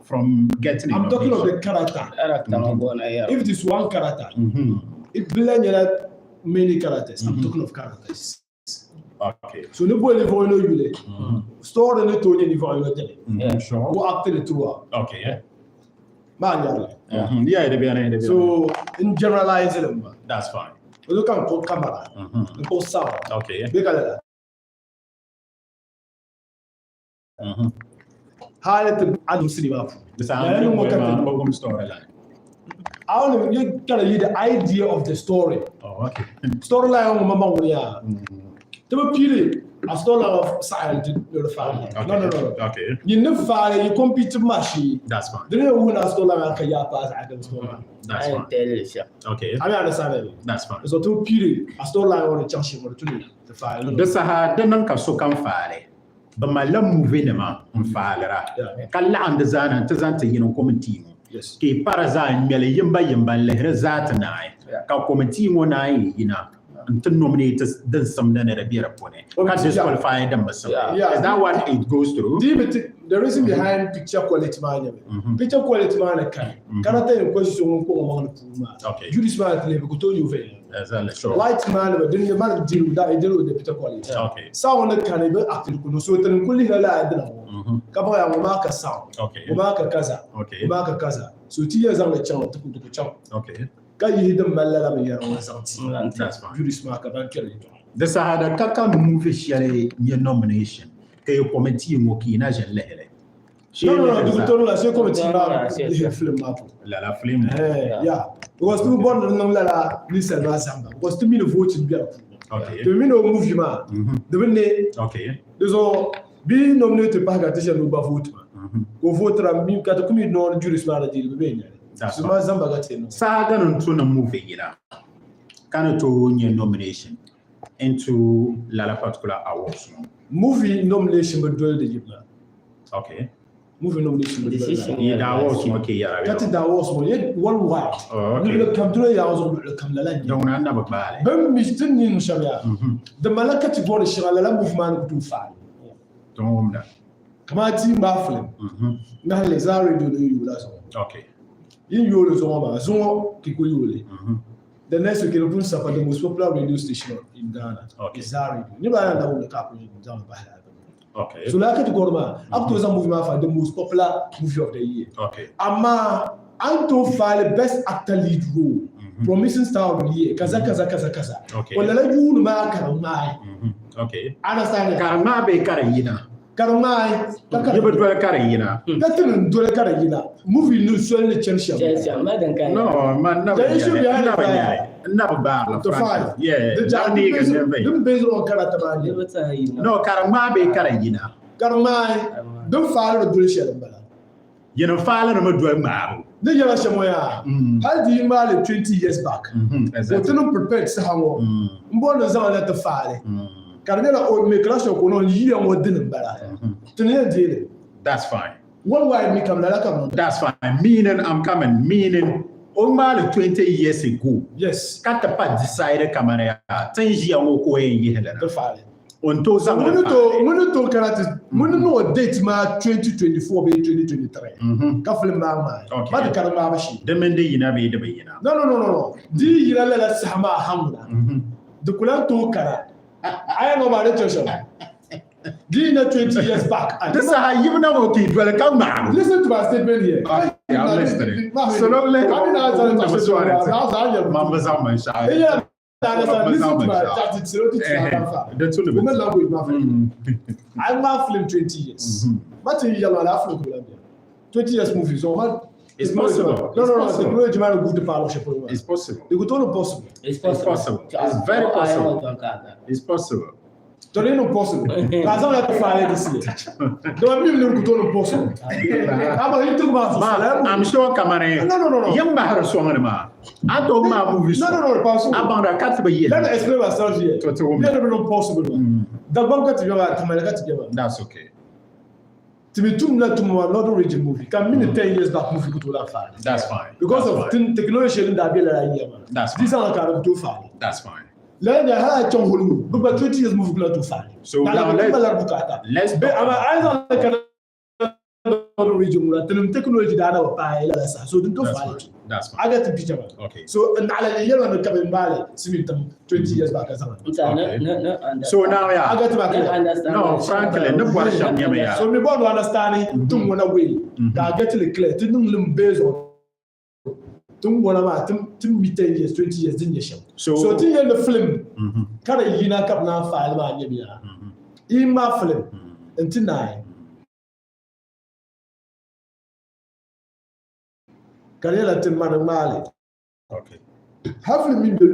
from getting a I'm talking of nomination. the character. Character ŋɔ gɔna yɛra. If it is one character, if bila nyɛla many characters, I'm talking of characters. Okay. So ni boli ninvuɣ yino yuli, story ni tooi nyɛ ninvuɣ yino dini. Yeah. Sure. Go act it throughout. Okay. Yeah. Maa nyɛri li. Yeah, di beni, di beni. So n generalize li m-ba. That's fine. O zo ka n kpuɣi camera, n kpuɣi sound. Okay. Bee ka lala. Hali ti a niŋ sinii maa puuni. Di saha Lala n ni ŋɔ ka ti bɔbigim storyline. I want to you gotta hear the idea of the story. Oh, okay. Storyline ŋɔ ma ŋuni yaa. Ti bi piili a storyline of saɣiri ti ni di faali. Okay. No, no, no. Okay. Nyin ni faali yi compete maa shee. That's fine. Di ni wuhi na storyline maa ka yaa paai zaɣa kam storyline. That's A yɛn fine. tɛli li shɛm. Okay. I mean understand me. That's fine. So ti bi piili a storyline ŋɔ ni chaŋ shee ŋɔ di tu ni ti faali. Di saha di niŋ ka sokam faali. Bɛ malila movie nima n faalira ka laɣim di zaa na nti zaŋ ti yini committee ŋɔ. Yes. Ka yi para zaa n-ŋmɛli yimba yimba n-lihiri zaa ti naai ka committee ŋɔ naan yi yina n-ti nominate din simdi ni di be di puuni ka disqualify din bi simdi. Yeah. Is that what it goes through? Di bi ti, the reason behind picture quality maa nyɛmi picture quality maa ni kani character in question so ŋun kpuɣi o maŋ ni puuni maa Okay. Judas maa ti lihi bi ku tooi yu viɛnyɛla. Exactly, sure. Light maa ni bi din maa ni deal with that, deal with the picture quality. Okay. Sound ni kani bi acting kunu so tini ku lihila lala dina ŋɔ ka baŋ ya ŋɔ maa ka sound. Okay. Ŋɔ maa ka kaza. Okay. Ŋɔ maa ka kaza. So ti yɛn zaŋli chaŋ ti ku ti ku chaŋ. Okay. Ka yihi din mali lala binyɛra ŋɔ zaŋ ti That's fine. Judas maa ka ban kpɛri yɛltɔɣa. Di saha di ka ka movie shɛli nyɛ nomination ka yi committee ŋɔ ka yi na ʒini lihili. No, no, no, di ku tooi niŋ la sai committee maa lihi film maa polo. Lala film ŋɔ. Eh, yeah. Because ti bi bɔri ni di niŋ lala ninsal maa zahimba because ti mi ni voting be di puuni. Okay. Ti mi ni o movie maa di bi ne. Okay. Di zuɣu bɛ yi nominate pahi ka ti shɛli ni o gba vote maa. Ka o vootira mi ka ti ku mi nɔɔ juries maa ni deeri bi bee n-nyɛli. That's So maa zahimba ka ti yɛn niŋ. Saha gani n-tu ni movie yina ka ni tooi nyɛ nomination into lala particular awards ŋɔ. Movie nomination bi doli di yibina. Okay. Movie nomination bi doli Decision. Yi da awards ŋɔ ke yɛra Ka ti da awards ŋɔ ye worldwide. Oh, okay. Luɣili kam doli yaɣa zuɣu luɣili kam lala n-nyɛ. Din ŋuna n na bi gbaali. Bɛ mi ti ni niŋ shɛm yaa. Di malila category shɛŋa lala movie maa ni ku tooi faai. Ti ŋɔ wumda. Kamani ti maa film ŋahili zaa radio ni yooi la zuɣu. Okay. Yin yooli zuɣu maa zuŋɔ ki ku yooli. The next week it pun suffer the most popular radio station in Ghana. Okay. Is Zaa Radio. Niriba ayi na wumdi ka a ku zaŋ li bahi lala. Okay. So lala category maa a ku tooi zaŋ movie maa fa the most popular movie of the year. Okay. Amaa a ni tooi faali best actor lead role, promising star of the year, kaza kaza kaza kaza. Okay. O lala yuuni maa ka di ŋmaai. Okay. Understand? Ka di ŋmaai bee ka di yina? Ka di ŋmaai. Ka ka Yi bi doli ka di yina. Ka ti ni doli ka di yina. Movie ni soli ni chani shɛm. Chani shɛm, ma din ka No, man na bi The issue nyɛli. behind N na bi it, nyɛli. N na bi gbaari li, The frankly. five. Yeah. The Na ja- neegi n niriba yi. Din based on character maa Di nyɛ. bi saha yina. No, ka di ŋmaai bee ka di yina. Ka di ŋmaai. Din faali di doli shɛli m-bala. Yini faali ni mi doli ŋmaabu. Ni yɛla shɛm ŋɔ yaa, hali di yi ŋmaai li 20 years back, ka o ti niŋ prepared saha ŋɔ, m bɔri ni n zaŋ li na ti faali, ka di nyɛla o make sure ka o niŋ yiya ŋɔ dini m-bala, ti ni yɛn deei li. That's fine. Worldwide mi kam lala ka bɛ niŋda. That's fine. Meaning I'm coming. Meaning o ŋmaai li 20 years ago. Yes. Ka ti pa decide kamani yaa ti ni ʒiya ŋɔ ka o yɛn yihi li na. Ti faali. O ni tooi zaŋ li Ŋuni to faali. ŋuni to kana ti ŋuni niŋ o date maa 2024 bee 2023 ka film maa ŋmaai. Okay. Ma di ka di ŋmaaibu shee. Di mini di yina bee di bi yina. No no no no no. Di yi yina lala saha maa ha ŋuna di ku lahi tooi kana. A yɛn niŋ maa di chaŋ shɛm. Di yi yina 20 years back. Di saha yibina ŋɔ ka yi doli ka ŋmaai. Listen to my statement here. Okay, I'm listening. Salo lihi Abi na zaŋ na bi sɔri ti. Man bi zaŋ binshɛɣu. Listen to my tactics. The two Women language, my friend. I'm not film 20 years. But in yellow, I film 20 years movie. So man, It's possible. No, no, no. It's possible. Technology man good power. It's possible. They go to possible. It's It's possible. possible. It's very possible. It's possible. To ni possible. Ka zaŋ ya ti faali this year. Dama mi ni ku to ni possible. Ama yi ti ma Ma, I'm sure kamani. No, no, no, no. Yɛm bahiri sɔŋ ni maa. A to maa movie No, no, no, possible. A baŋda ka ti bi yɛli. Let me explain myself here. To ti wum. Ne ni possible. Dagbam ka ti bɛ Tamale ka ti bɛ. That's okay. Ti mi tum na tum ma Northern Region movie. Ka mi ni 10 years back movie ku to la faali. That's fine. Because That's of fine. technology shɛli daa bɛ lala year maa. That's Di fine. zaŋ ka di ku to faali. That's fine. Lala nya hali a chaŋ Hollywood, bɛ gba 20 years movie ku lahi tooi faali. So Ka now la bɛ ti mali bukata. let's Bɛ talk ama a yi zaŋ li kana southern region ŋuna tinim technology daa na bi paai lala saha so din to faali kpe. That's fine. I get the picture man. Okay. So naɣila n yɛli ma ni ka bɛ maali silimiin tiŋ 20 years back ka zaŋ Okay. So now I yeah. get back understand. No, frankly, ni bɔri shɛm nyɛmi ya. So mi bɔri understand tiŋ ŋɔ na way ka a get it clear ti niŋ lim based on tiŋ ŋɔ na maa ti mi 10 years 20 years din nyɛ shɛm. So, So ti yɛli ni film ka di yina ka bi naan faali maa nyɛ biya. I ŋmaa film n ti naai ka di nyɛla ti mani ŋmaali. Okay. Hal film mi bɛ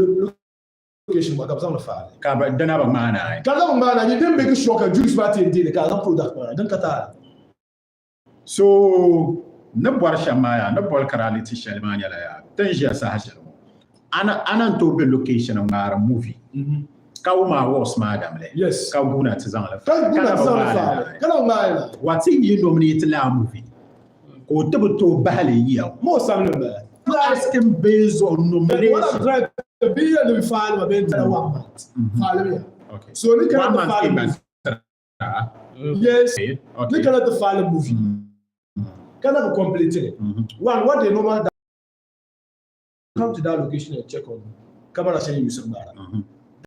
location maa ka bi zaŋli faali. Ka ba dina bi ŋmaa naai. Ka zaŋ ŋmaa naai din make sure ka juice maa ti yɛn deeli ka a zaŋ product maa din ka taali. So ni bɔri shɛm maa yaa ni bɔli karaliti shɛli maa nyɛla yaa tin ʒiya saha shɛli ŋɔ ana ana n tooi be location n ŋmaari movie ka wum a words maa damli Yes. ka guuna ti zaŋli Ka guuna Ka ti na bi zaŋli ŋmaali faali. naai. Ka na bi ŋmaali naai. Wati yi nominate laa movie ka o ti bi tooi bahili yiya ŋɔ. Mo samli n bala. Asking based on What I'm nomination. trying to be here ni faali ma bee n tala one month. Faali mi ya. Okay. So ni kana One ti month faali ke movie. ban Yes. Okay. Ni Okay. kana ti faali movie. Kana bi complete it. One, what they normal come to that location and check on camera saying you somebody.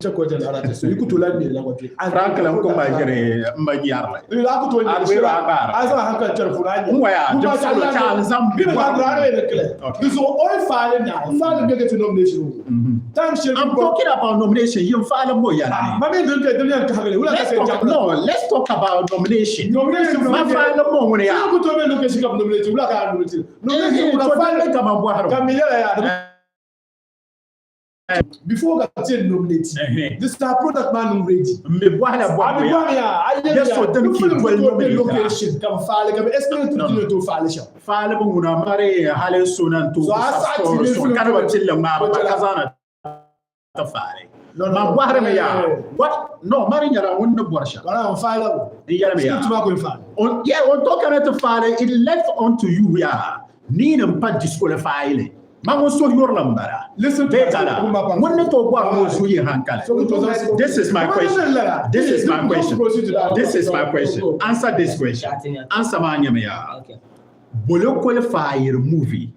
Check on the other so you could to let me language. Franklin ko ma jere ma nyarla. La ku to A ni gbe ba bara. Asa hankali char fura ni. N waya jim solo cha zam Bi ba gra ne kle. Okay. This all file now. File get to nomination. Time share I'm talking about nomination. Yin file mo yala. Mami dun ke dun yan ka hagale. Wala ka Let's se talk, no, let's talk about nomination. Nomination. Ma file mo ngone ya. Ku to me location ka nomination. Wala ka nomination. Nomination Eh, wala to file dan ka ma bo haro. ka mi yala ya. Before ka te nominate. This is our product man ready. Me bo hala bo Abi ya. bɔ ya. Ayi Yes, so then keep well nominated. location ka file ka explain to No, no. to file sha. File mo nguna mare hale sunan to. So, a sa ti ne so kana ba tilla ma ba Ko ka zana ta fare. No, no, Ma no. bo haro ya. What? No, mare nyara wonna borsha. Wala on file wo. Ni yala me ya. Script ma ko file. On yeah, on talk about the file, it left onto you yeah. Ni nan pa disqualify le. Ma ngon so yor lambara. Listen to Be kala. Ngon ne to bo mo so ye hankale. This is my question. This is my question. This is my question. Answer this question. Answer ma nyame ya. Okay. Bolo qualifier movie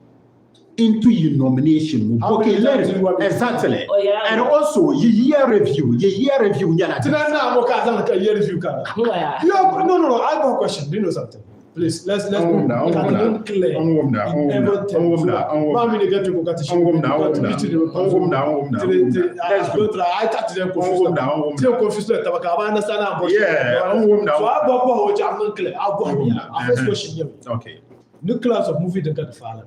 into your nomination. How Okay, many let times do you want me to- exactly. Oh, yeah. And also your year review, your year review nyala. Tina na mo ka zan ka year review ka. Waya. Yo, no, no, no. I got a question. Do you know something? Please, let's Onwumna, onwumna. clear. Onwumna, onwumna, onwumna, onwumna. Mami ne get to go to Onwumna, onwumna. Onwumna, onwumna, onwumna. Let's go. I talk to them confused. Onwumna, onwumna. Them confused. Tabaka, I understand. I'm Yeah, onwumna. So I bought what I'm clear. I bought me. I first question here. Okay. Nucleus of movie don't get the file.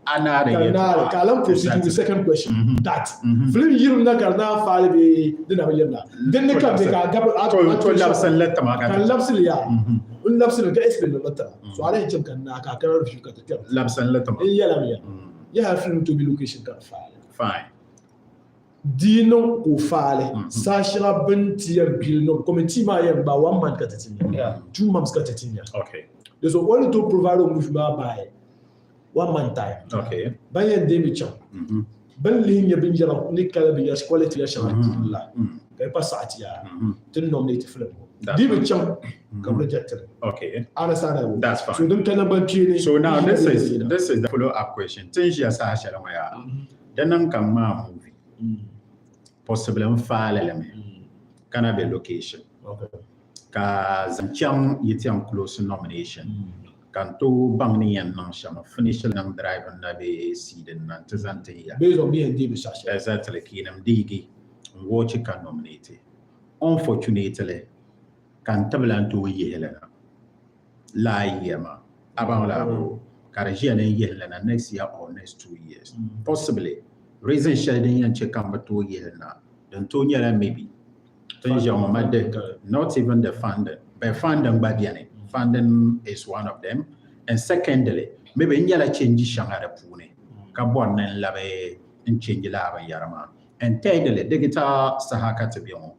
Anare. Kana kalam proceed to the second question. That film yirum na kana file be dina be yirna. Then ne kam ka gab To to labsan latta ma kan ka. labsil ya. Un labsil ka explain na mata. So ala hichem kan na ka kana review ka ta. Labsan latta ma. In yala mi ya. Ya film to be location ka file. Fine. Dino ko file. Sashira binti ya bill no committee ma ya ba one month ka tatinya. Yeah. 2 months ka tatinya. Okay. So only to provide a movie by one month time. Okay. Bayan demi cham. Ban lihin ya binyɛra ni kala binyɛra quality ya shɛŋa la ka yi pa saɣati yaa ti ni nominate film That's di bi chaŋ ka bi reject it. Okay. Understand that? That's fine. So din kana ban kpee So now this is the follow up question. Tin ʒiya saha shɛli ŋɔ yaa. Di niŋ ka ŋmaa movie. Possibly n faali li mi. Kana be location. Okay. Ka zaŋ chaŋ yi ti yɛn close nomination. Ka n tooi baŋ ni yɛn niŋ shɛm finish niŋ drive na bee seeding na n ti zaŋ ti ya. Based on me and David Sasha. Exactly. Ka yinim deegi n watch ka nominate. Unfortunately, ka n tibila n tooi yihili na. Laa year maa. A baŋ la ka di ʒiya ni n yihili na next year or next 2 years. Possibly, reason shɛli din yɛn chɛ ka n bi tooi yihili na din tooi nyɛla maybe tin ʒiya ŋɔ ma di not even the funding, but funding gba bɛni. Funding is one of them. And secondly, maybe n nyɛla change shɛŋa di puuni ka bɔri ni n labi n change laa binyɛra maa. And thirdly, digital saha ka ti bɛ ŋɔ.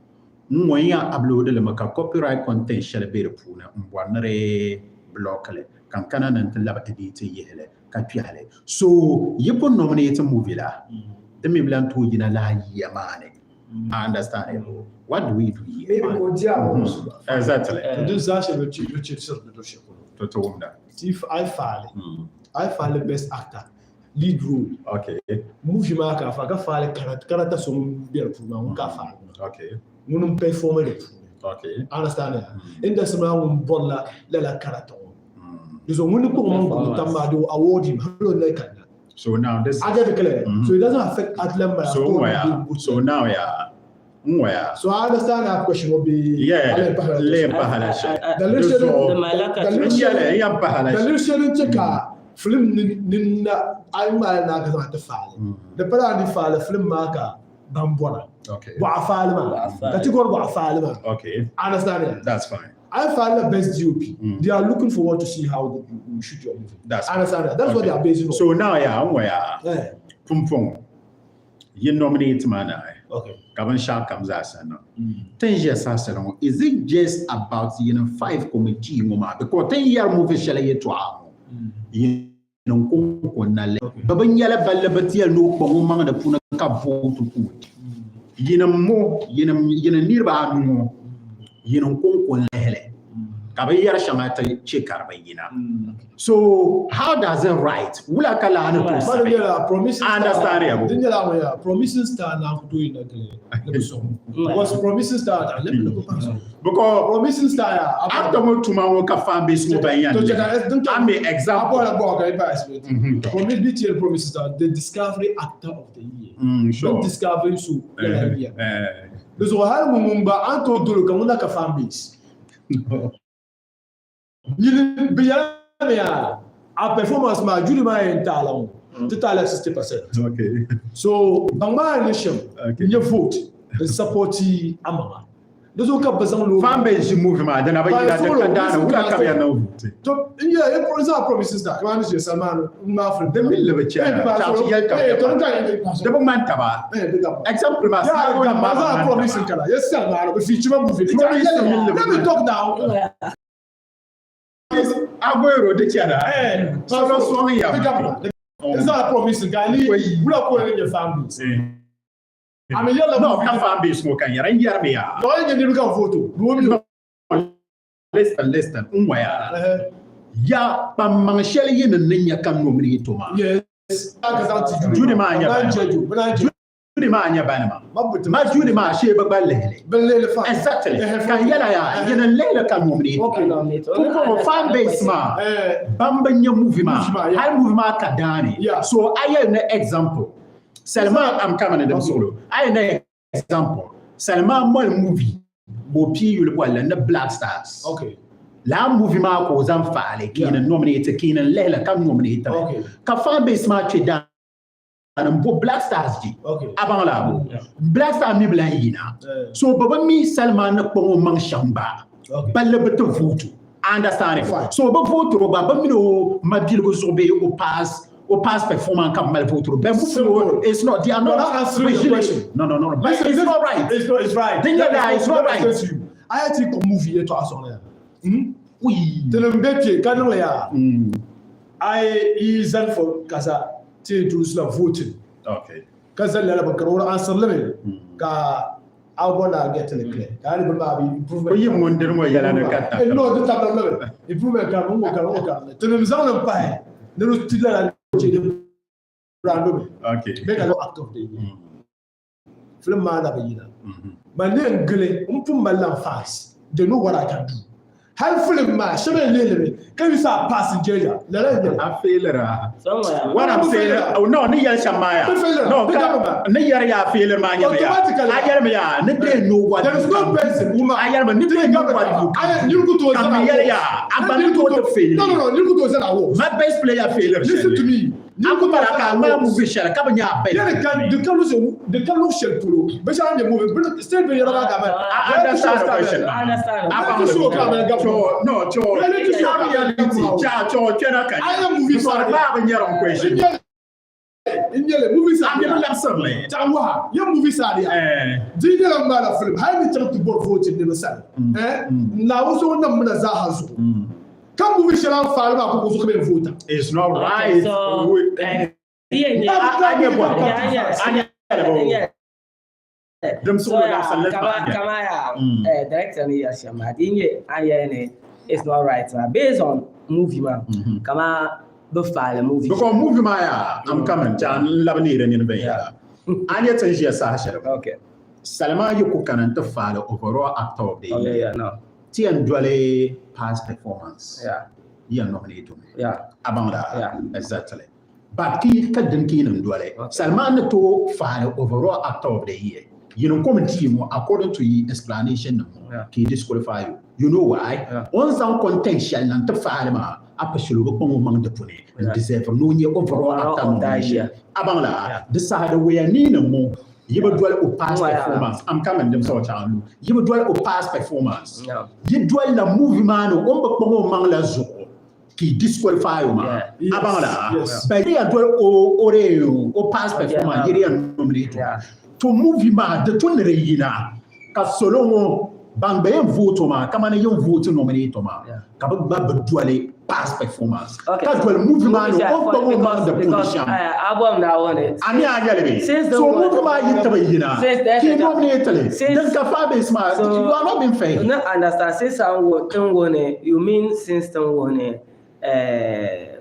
N ŋɔ n yɛn upload li mi ka copyright content shɛli bɛ di puuni n bɔri ni di block li ka n kana ni n ti labi edit yihili ka kpɛhili. So yi pun nominate movie la di mi bi lan tooi yina laa year maa ni. I understand it. What do we do here? Maybe ko dia Exactly. Din Sasha bi chi bi chi sir bi do shi To to wumda. Ti a yi faali a yi faali best actor lead role. Movie maa ka a faali ka faali character so ŋun be di puuni maa ŋun ka a faali maa. Ŋuni n perform di puuni. Understand ya? Industry maa ŋun bɔrila lala character ŋɔ. Di zuɣu ŋun ni kpuɣi o maŋ guli tam maa they will award him hali o noli kanna. So now this I get it clear. So it doesn't affect athlete man. So ŋɔya. So now ya. Ŋɔya. So I understand that question will be Yeah. Lee pahala shɛli. The N yɛn pahala shɛli. Daliri shɛli n chɛ ka film ni na a yi ŋmaali naa ka zaŋ ti faali. Di pala a ni faali film maa ka ban bɔra. Bɔɣa faali maa. Category bɔɣa faali maa. Okay. Understand ya? That's fine. I find the best DOP. They are looking forward to see how you shoot your movie. That's understand that? That's what they are basing on. So now, yeah, I'm where pumpong. You nominate man I. Okay. Ka binshɛɣu kam zaa sa niŋ. Ti ni ʒiya saha shɛli ŋɔ, is it just about yinim five committee ŋɔ maa? Because ti ni yɛri movie shɛli yɛltɔɣa ŋɔ, yinim kɔŋko n-na li. Bɛ bi nyɛla balli bɛ ti yɛli ni o kpaŋ o maŋ di puuni ka vote ku o di. Yinim mo, yinim niriba anu ŋɔ, yinim kɔŋko n-lihi li ka binyɛr shɛŋa ti chɛ ka di bi yina. So how does it right? Wula ka laa ni tooi sabi? I understand ya bo. Din nyɛla ŋun ya promising star na ku tooi na gili ni bi sɔŋ. Because promising star ta let me go pass. Because promising star ya. Actor ŋɔ tuma ŋɔ ka fan base ŋɔ ban yan le. Ami example. Abola bɔ ka i pass. Promise BTL promising star the discovery actor of the year. Sure. Not discovery so yɛla year. Di zuɣu hali ŋun ŋun gba an tooi dolo ka ŋuna ka fan base. Nyini bi yɛla mi yaa a performance maa jury maa yɛn taala ŋɔ ti taala 60%. Okay. So baŋ maa ni shɛm n-nyɛ vote n supporti amaŋa. Di zuɣu ka bɛ zaŋ loori. Fan base ʒi movie maa dina bi yina di ka daani wula ka bɛ yɛn niŋ vote. To n yɛla n zaŋ promises da kamani ʒe Salman n maa film. Di mi li bi chana chaɣ ti yɛli ka di bi ŋmani taba. Example maa scenario nim maa bi ŋmani taba. Promise kana yes Salman bi feature movie. Promise mi li bi Let me talk now. Aguero di chana. Solo sɔŋ ya. N zaŋ promise ka ni wula ko ni nyɛ fan base. Ami yɛla No, ka fan base ŋɔ ka n yɛra n yɛrimi ya. No, n nyɛ niriba ka vote. No, listen, listen, n ŋɔya. Ya kpaŋmaŋ shɛli yi ni ni nya ka nominate to maa. Yes. Judy maa nyɛ bani. Judy maa nyɛ bani maa. Ma Judy maa shee bi gba lihili. Exactly. Ka n yɛla ya, yi ni lihili ka nominate. Pumpɔŋɔ fan base maa, ban bi nya movie maa, hali movie maa ka daani. So a yɛli ni example, Salman, I'm coming in suɣulo. A yɛli ni example, Salman moli movie ka o pii yuli bolli ni Black Stars. Okay. Laa movie maa ka o zaŋ faali ka yi ni nominate, ka yi ni lihili ka nominate li. Ka fan base maa kpe daani n-bo Black Stars ji. A baŋ laa bo? Black Stars mi bi lahi yina. So bɛ bi mi Salman ni kpaŋ o maŋ shɛm gba. Balli bi ti vote. Understand? So bɛ vote o gba, bɛ mini o mabiligu zuɣu bee o pass o past performance ka mali vote o. Bɛn vote o, it's not, they are not. But that answering the question. No, no, no, but it's not right. It's not, it's right. Din yɛla, it's not right. A yɛ ti kpuɣi movie yɛltɔɣa sɔŋ ya. Tinim be kpe ka niŋli yaa. A yi zani for kaza ti introduce la voting. Okay. Ka zali lala bin ka di wuhi answer li mi ka a bɔ na get li clear. Ka a ni bini maa bi improvement. O yim ŋun diri ŋɔ yɛla ni ka ta. No, di tabili li mi. Improvement ka ŋɔ ka ŋɔ ka tinim zaŋ li pahi ni di ti lala che di brando mi. Okay. Make a act of the year. Film maa na bi yina. Ma ne n gili n pun mali lan fans. They know what I can do. Hali film maa shɛba yɛn lihi li mi ka yi sa pass n jeeja lala n nyɛli. A failure. What I'm saying, oh no, ni yɛli shɛm maa ya. No, ka ni yɛri ya failure maa nyɛmi ya. A yɛli mi ya ni they know what There is no person who A yɛli mi ni they know what you can do. Ka mi yɛli ya a gba ni tooi ti failure. No, no, no, niriba tooi zana awards. My best player failure. Listen to me. A ku mara ka a ŋmaa movie shɛli ka bi nyɛ a best. Yɛli ka di ka luɣ di ka luɣ shɛli polo binshɛɣu nyɛ movie bin state binyɛra maa ka I understand the question. I understand. A baŋ li. Cho no cho. Reality show ka Reality cha cho chɛna ka. A nyɛ movie Sɔri maa bi nyɛri question. N nyɛli movie A mi bi labisiri li. Chaŋ waha yɛ movie sadia. Di nyɛla ŋmaala film hali ni chaŋ ti bɔri vote ni bi sani. Naawuni so ŋun nam mina zaaha zuɣu. Ka movie shɛli an faali maa ku ku zuɣu ka bɛ vote. It's not right. So, Kama ya director ni ya shɛm maa di nyɛ an yɛli ni it's not right na based on movie maa kama bi faali movie. Because movie maa yaa, I'm coming, ti a n labi neeri nini binyɛra. A nyɛ ti ni ʒiya saha shɛli ŋɔ. Okay. Salima yi ku kana n-ti faali overall actor of the Okay, year, yeah, no. ti yɛn doli past performance. Yeah. Yi yɛn nominate o mi. Yeah. A baŋ daa? Yeah. Exactly. But ki ka din ki yinim doli. Okay. Salima ni tooi faali overall actor of the year. Yinim committee ŋɔ according to yi explanation nim ŋɔ Yeah. ka yi disqualify o. You know why? Yeah. O ni zaŋ content shɛli na n-ti faali maa a pa shɛli o bi kpaŋ o maŋ di puni n Yeah. deserve ni o nyɛ overall Overall actor of that nomination. year. A baŋ laa? Yeah. Di saha di wuya ni yinim ŋɔ yi bi doli o past Yeah. performance. I'm coming dim sɔɔ chaŋ lu. Yi bi doli o past performance. Yeah. Yi doli la movie maa ni o ni bi kpaŋ o maŋ la zuɣu ka yi disqualify o maa. Yeah. A baŋ laa? Yes. But yi yɛn doli o o de o past performance yi di yɛn nominate o. Yeah. To movie maa di tu ni di yina ka salo ŋɔ ban gba yɛn vote o maa kamani yɛn vote nominate o maa Yeah. ka bi gba bi doli past performance Okay. ka doli movie maa ni Movie o kpaŋ o maŋ di puuni because shɛm. album Naawuni. A mi a nyɛli bee? Since the So one- movie maa yi ti bi yina Since the- ka yi nominate li Since- din ka fan base maa So- you are not being fair. No, understand. Since I'm wo- you mean since Tangwone,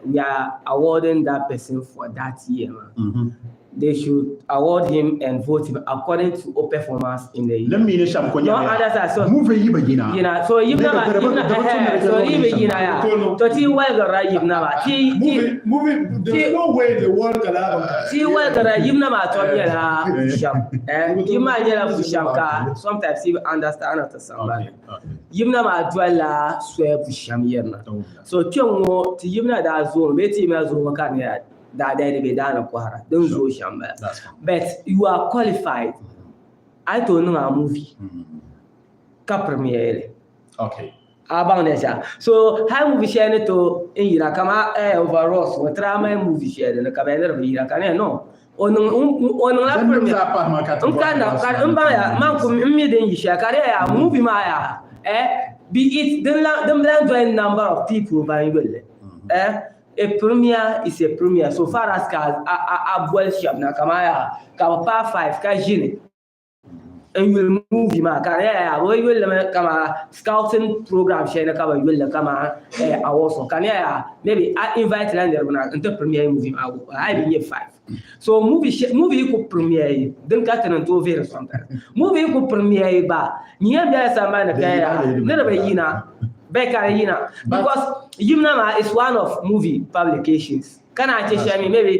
we are awarding that person for that year. Man. They should award him and vote him according to o performance in the year. Ni mi ni shɛm ko No, nyɛla understand. So movie yi bi yina. you know, so yibna Nigga, ma, dara yibna, dara tun eh, ni so dara yibi nomination yina ya. Kono. To ti walgara yibna ma, ti ti Movie, movie, there's no way in the world can have ti walgara yibna ma to nyɛla busham. Eh, yibna nyɛla busham ka sometimes you understand not somebody. Okay, okay. Yibna maa dolila soya busham yirina. So kpɛŋ ŋɔ ti yibna daa zoomi bee ti yibna zoomi ka di nyɛla daadaya di be daani kɔhira din zooi shɛm bala. That's fine. But you are qualified. A yi tooi niŋ a movie ka premiere li. Okay. A baŋ ni shɛli. So hali movie shɛli ni tooi n yina kamani overalls ŋɔ ti daa mali movie shɛli dini ka bɛ ni di bi yina ka di nyɛla no o niŋ o niŋla Din nim premiere zaa pahi maa ka ti n ka na ka n baŋ ya man ku n mi din yi shɛli ka di nyɛla yaa movie maa yaa eh be it din la din lahi doli number of people ban yuli eh a premiere is a premiere so far as ka a a a boli shɛba na kamani yaa ka bi paai 5 ka ʒini n yuli movie maa ka di nyɛla yaa bi yuli li mi kamani scouting program shɛli ni ka bi yuli li kamani awards ŋɔ ka di nyɛla yaa maybe a invite la niriba na n ti premiere movie maa a yi bi nyɛ 5 so movie movie yi ku premiere din ka ti ni tooi vihiri sometimes movie yi ku premiere gba nyɛ bɛla sambani ni ka yaa ni di bi yina bɛ ka di yina because yimna maa is one of movie publications ka naan chɛ shɛli mi maybe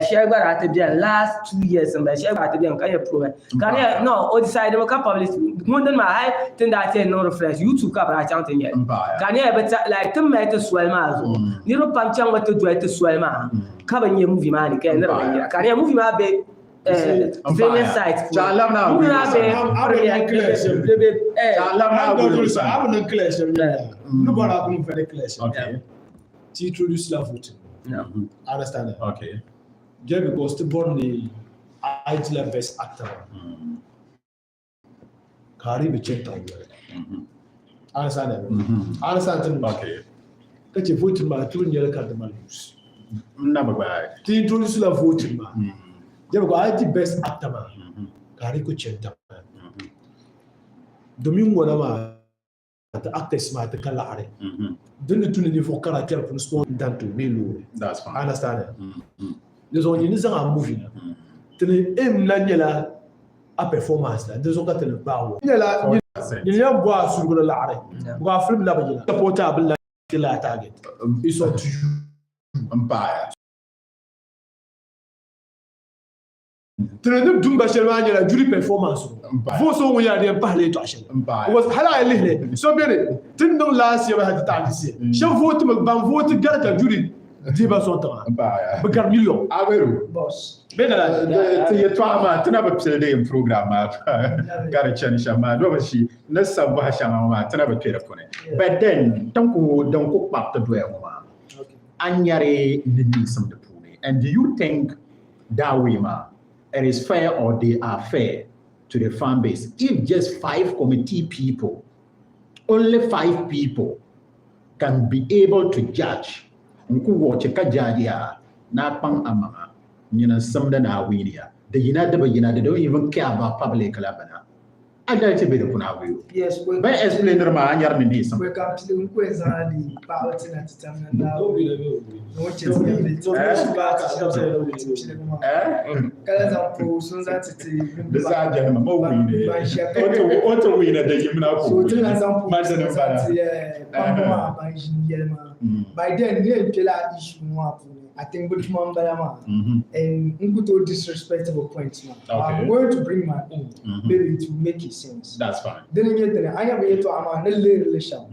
shɛli gba daa ti bɛni last 2 years n bala shɛli gba daa ti bɛni ka nyɛ pro ka di nyɛla no o decide mi ka publish ŋun dini maa hali ti ni daa ti yɛn niŋ reference YouTube ka bi daa chaŋ ti nyɛli ka di nyɛla bi ta like ti ni mali ti soli maa zuɣu niriba pam chaŋ mi ti doli ti soli maa ka bi nyɛ movie maa ni ka ni di bi yina ka di nyɛla movie maa be streaming site puuni movie maa be premiere. Ti introduce la voting. No. Understand that? Okay. Just because ti born the ideal best actor. Kari bi chen tang yɛli. Understand that? Understand that? Okay. Ka che voting ma tu nyɛli ka di mali use. N na bi gbaai. Ti introduce la voting ma. Just because ideal best actor ma kari ku chen tang. Domin ŋɔna maa ti actors maa ti ka laɣiri. Din ni tu ni ninvuɣ kara kpɛri puuni sponsor dan ti o bee loori. That's fine. Understand that? Di zuɣu nyini zaŋ a movie na. Ti ni aim la nyɛla a performance la. Di zuɣu ka ti ni gbaai o. Nyɛla nyini yɛn bɔ a surugu ni laɣiri. Because a film la bi yina. Support a bi la ti la target. It's up to you. N paaya. Tiri ni dumba shɛli maa nyɛla jury performance o. Voice o ŋun yɛla di yɛn pahila yɛltɔɣa shɛli. Because hali a yi lihili so beni ti ni niŋ last year maa hali ti taɣi this year. Shɛba vote mi ban vote gari ka jury deei ba sɔŋ tiŋa bɛ gari million. Aweru. Boss. Bɛ lala. Ti yɛltɔɣa maa ti na bi pili di program maa ka di chani shɛm maa domi ni sabi bɔha shɛŋa ŋɔ maa ti na bi kpe di puuni. But then din ku kpabiti doya ŋɔ maa a nyari ni niŋsim di puuni and do you think that way maa it is fair or they are fair to the fan base if just 5 committee people, only 5 people can be able to judge n ku watch ka judge ya ni a kpaŋ a maŋa nyini n simdi ni a win ya di yina di bi yina they don't even care about public la bina. A daa ti be di puuni a yo. Yes, we Ban explainiri maa a nyari ni neesim. We kan piligi n ku yɛn zaŋla di paɣaba ti na ti tam na Naawuni ni o chɛ ti nyɛvili ti piligi maa ka lahi zaŋ po so n-zaŋ ti ti Di zaa jɛni ma, ma wuyi ban ʒiya o o ti wuyi na di yimina ku So ti lahi zaŋ po ma so dini n-zaŋ m-bala. ti kpamba maa ban ʒi n-yɛli maa. By then ni yɛn kpe lala issue ŋɔ maa puuni I think bɛ tuma m-bala maa and n ku tooi disrespect bɛ point maa. Okay. I'm going to bring my own. Maybe it will make a sense. That's fine. Dini n-nyɛ dini, a nya bɛ yɛtɔɣa maa ni lihiri li shɛm.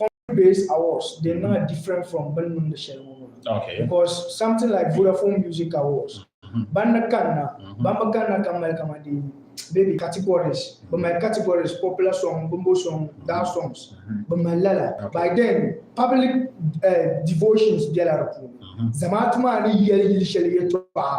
Company-based awards, they're not different from bɛ ni niŋdi shɛli ŋɔ maa. Okay. Because something like Vodafone Music Awards, ban ni kanna, ban bi kanna ka mali kaman di maybe categories, bɛ mali categories, popular song, bimbo song, that songs, bɛ mali lala. Okay. By then, public devotions bela di puuni. Zamaatu maa ni yɛli yili shɛli yɛtɔɣa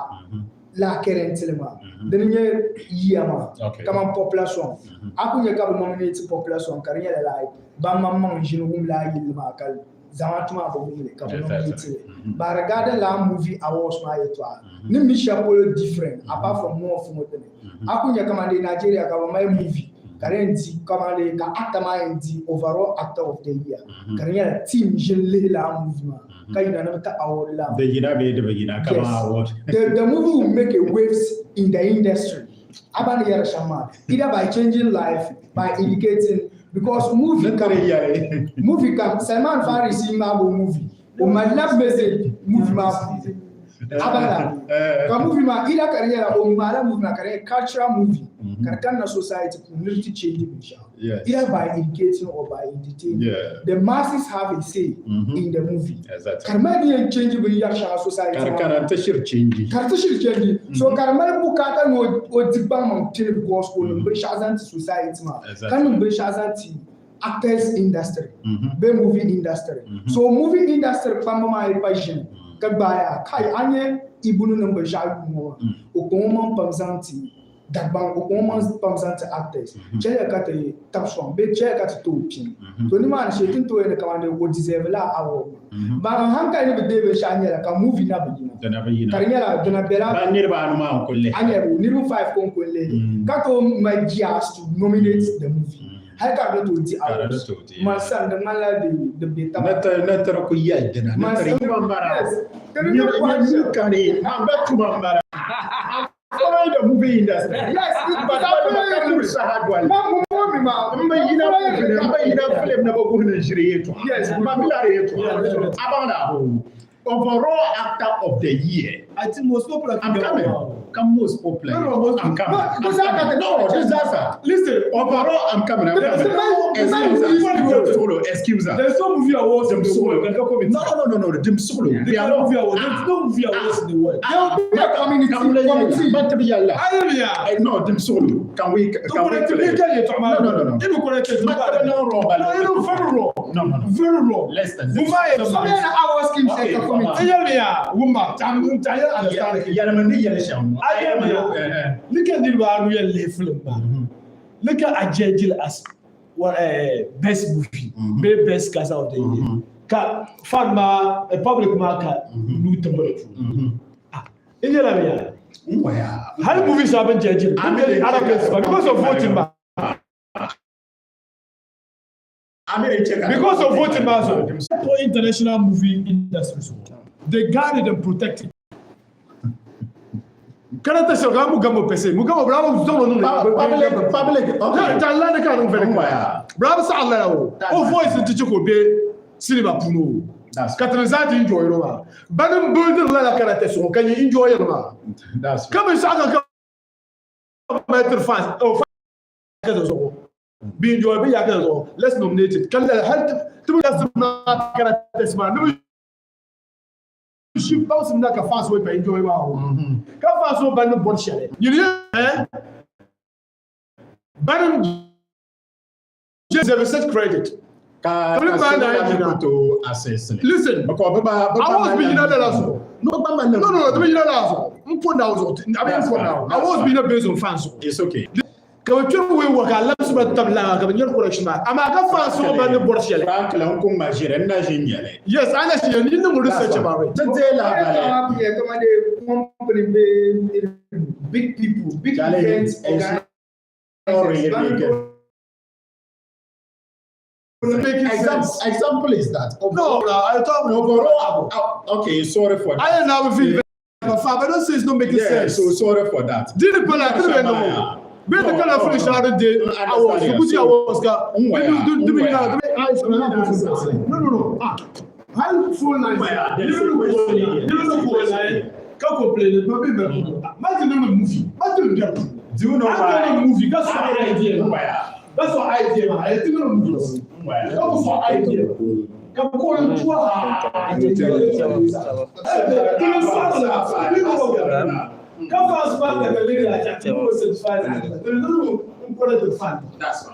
laa currently maa, dini n-nyɛ yiya maa, Okay. kaman popular song. A ku nya ka bɛ nominate popular song ka di nyɛla like ban maŋmaŋ ʒini wum laa yilli maa ka zamaatu maa bi wum li ka bɛ nominate li. But regarding laa movie awards maa yɛtɔɣa, ni mi shɛli polo different apart from North ŋɔ dini. A ku nya kaman dee Nigeria ka bɛ mali movie ka di yɛn di kaman dee ka actor maa yɛn di overall actor of the year ka di nyɛla team ʒini lihi laa movie maa ka yina ni bɛ ti award laa Di yina bee di bi yina kaman Yes. award. The movie will make a waves in the industry. A ba ni yɛri shɛm maa, either by changing life, by educating, because movie Ni kam, ka di yɛli. movie kam, Salman Farisi ŋmaabu movie, o malila message movie maa puuni. A ba la, ka movie maa, either ka di nyɛla o ŋmaala movie maa ka di nyɛ cultural movie, ka di kanna society puuni ni di ti change binshɛɣu. Yes. Either by educating or by entertaining. Yeah. The masses have a say in the movie. Exactly. Ka di mali din yɛn change binyɛr shɛŋa society Ka di maa kana n-ti shiri change. Ka di ti shiri change. So ka di mali bukaata ni o di kpaŋmaŋ pini because o niŋ binshɛɣu zaŋ ti society maa. Exactly. Ka niŋ binshɛɣu zaŋ ti actors industry bee movie industry. So movie industry kpamba maa yi pa ʒini ka gbaai a kai a nya Ibunu niŋ binshɛɣu yuui ŋɔ maa o kpaŋ o maŋ pam zaŋ ti Dagbaŋ o kpaŋ o maŋ pam zaŋ ti actors chɛliya ka ti tabi sɔŋ bee chɛliya ka ti tooi pini. To nimaani shee ti ni tooi yɛli ni kamani o deserve la award maa. But n hankali ni bi deei binshɛɣu nyɛla ka movie na bi yina. Dina bi yina. Ka di nyɛla dina bela. Ban niriba anu maa n-kuli lihi. A nyɛ o niriba 5 ko n-kuli lihi li. Ka tooi mali jia to nominate the movie. Hali ka di ni tooi di Ka di ni awards. tooi di. Man sani di ŋmanila di be taba. Ni ti di ku yɛli dina. Ni ti di tuma m-bala. Yes. Di ni tooi Nyɛ kani. Man ba tuma m-bala. Following the movie industry. Yes, it But is ba ka saha doli. Ma mu mo mi ma. N bi yina movie ni, n bi yina film ni bi guhi ni ʒiri yɛltɔɣa. Yes. Ma mi la di yɛltɔɣa. A baŋ la overall actor of the year. I think most popular. I'm coming. Come most popular. No, no, most- I'm coming. No, this I'm coming. No, disaster. Listen, Overall, I'm coming. I'm coming. The man- Excuse us. Excuse us. There's no movie awards in the world. Can come No, no, no, no, no. Dim solo. There are no movie awards. There's no movie awards in the world. There will be a community committee. Hallelujah. No, dim solo. Can we? Can we play? No, No, no, no, no. You correct it. No, no, No, you know, very wrong. No, no, no. Very wrong. Listen. Mumbai. So then our scheme Okay, sector committee. Hallelujah. Woman, I'm understand. Yɛlɛma ni yɛlɛ shɛm. Hallelujah. Look at the real film. Look at Ajejil as what best movie, mm best cast of the year. Ka fan ma public ma ka lu tambara. Ah, ina Waya. How movies have been judged? Because of voting ma. Because of voting ma so. International movie industry so. They guard it and protect it. Kana ta sɔrɔ mu gamo pese mu gamo bravo zɔn nu Public, public. Okay. ta la ne ka nu fɛnɛ Waya. bravo sa ala la o o voice ti ci ko be cinema puno That's ka tɛmɛ saa ti enjoy yɔrɔ ma bani building la la kana tɛ sɔn ka ɲi enjoy yɔrɔ ma That's kami sa ka ka mɛtiri fan o fan ka sɔn bi enjoy bi ya ka sɔn let's nominate it kan la hali tibi ka sɛbɛn kana tɛ sɛbɛn ne bɛ si baw sɛbɛn ka fans wo bɛ enjoy ma o ka fans wo bani bɔri sɛlɛ yiri yɛ bani deserve credit. Ka Kabili ka maa sɛbɛn na ka yina. to assess. Listen, Because baba I was being that so. No, baba No, no, no, the being that so. Mpo now so. I mean mpo now. I was being based on fans. It's okay. Ka bɛ kpɛri wei wa ka lamsi ba tabi la ka bɛ nyɛri correction ma. Ama ka fans so ba ni bɔri shɛli. Franklin n kun ma ʒiri n na ʒi nyɛli. Yes, I know she need to research about it. Ti deei lahabali. Come on, company, big people, big Chale, events it's organized. not really making Making Example, sense. example is that No, I thought overall, okay, sorry for that. I am now feel but I don't say it's not making Yeah, sense. so sorry for that. Dini pala tiri bɛ nɔgɔ. Bɛ tɛ kana fili sari de awɔ sukuti awɔ ska. Dimi na dimi no no no ah hali phone line. Nínú kò láyé ka complain ma bɛ bɛ ma ti nínú movie ma ti nínú kɛrɛ. Do you know A why? nínú movie ka sɔn idea ma. Ka sɔn idea ma a ye ti nínú movie. Ka sɔn idea. Ka ko ni tuwa. Ka fa suma ka tɛmɛ la ca ko certified. That's fine.